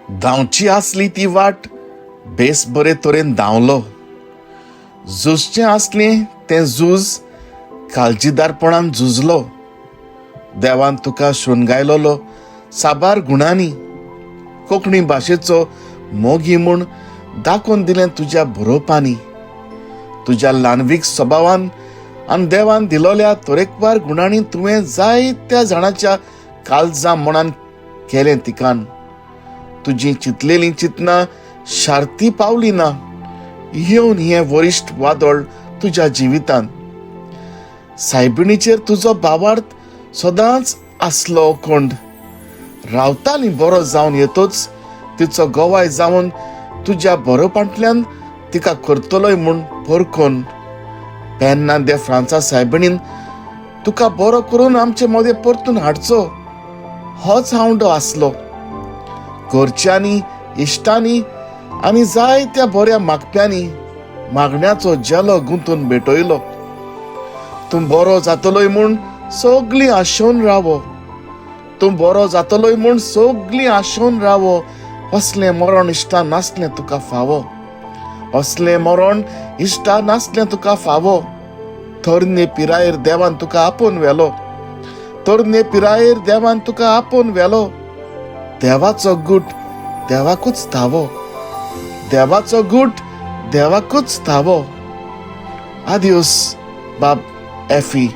धांवची आसली ती वाट बेस बरे तरेन धांवलो. झुजचें आसलें तें झूज काळजीदारपणान झुजलो. देवान तुका शृंगायलोलो साबार गुणांनी. कोंकणी भाशेचो मोगी म्हूण दाखोवन दिलें तुज्या बरोवपांनी. तुज्या ल्हानवीक स्वभावान आनी देवान दिलोल्या तरेकवार गुणांनी तुवें जायत्या जाणाच्या काळजा मनान केलें तिकान. तुजी चिंतलेलीं चिंतनां शार्ती पावली ना येवन हें वरिश्ठ वादळ तुज्या जिवितांत. सायबिणीचेर तुजो भावार्थ सदांच आसलो अखंड. रावताली बरो जावन येतोच तिचो गवाय जावन तुज्या बरोवपांतल्यान तिका करतलोय म्हूण परखून पेन्ना दे फ्रांसा सायबिणीन तुका बरो करून आमचे मदें परतून हाडचो होच हांवडो आसलो. घरच्यांनी, इश्टांनी आनी जायत्या बऱ्या मागप्यांनी मागण्याचो जेलो गुंतून भेटयलो. तूं बरो जातलोय म्हूण सगळीं आशोवन रावो. तूं बरो जातलोय म्हूण सगळीं आशोवन रावो. असलें मरण इश्टा नासलें तुका फावो. असलें मरण इश्टा नासलें तुका फावो. तरणे पिरायेर देवान तुका आपोवन व्हेलो. तरणे पिरायेर देवान तुका आपोवन व्हेलो. देवाचो गूट देवाकूच धावो. देवाचो गूट देवाकूच धावो. आदियोस बाब एफी.